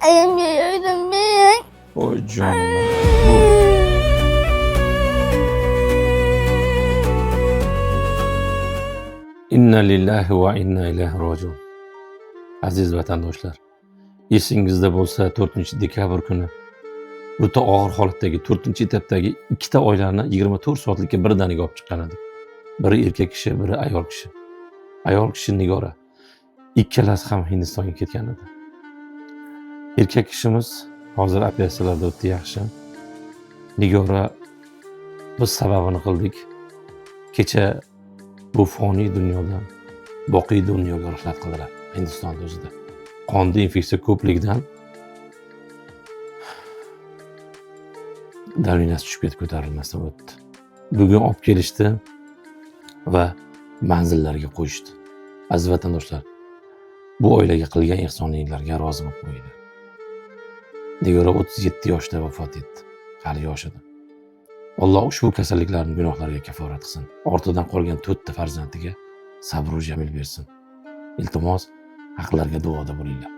Ayamga yordam bering. Voy jonim. Inna lillahi va inna ilayhi rojiun. Aziz vatandoshlar, esingizda bo'lsa, 4 dekabr kuni o'ta og'ir holatdagi 4-etapdagi ikkita oilani 24 soatlikka birdaniga olib chiqqan edik. Biri erkak kishi, biri ayol kishi. Ayol kishi Nigora. Ikkalasi ham Hindistonga ketgan edi. Erkak kishimiz hozir operatsiyalarda o'tdi, yaxshi. Nigora, biz sababini qildik. Kecha bu foniy dunyodan boqiy dunyoga rihlat qildilar Hindistonda o'zida. Qonda infeksiya ko'pligidan давление si tushib ketib, ko'tarilmasdan o'tdi. Bugun olib kelishdi va manzillariga qo'yishdi. Aziz vatandoshlar, bu oilaga qilgan ehsoninglarga rozi bo'lib qo'yinglar. Nigora 37 yoshda vafot etdi. Hali yosh edi. Alloh ushbu kasalliklarni gunohlariga kaforat qilsin. Ortidan qolgan 4 ta farzandiga sabr va jamil bersin. Iltimos, haqlarga duoda bo'linglar.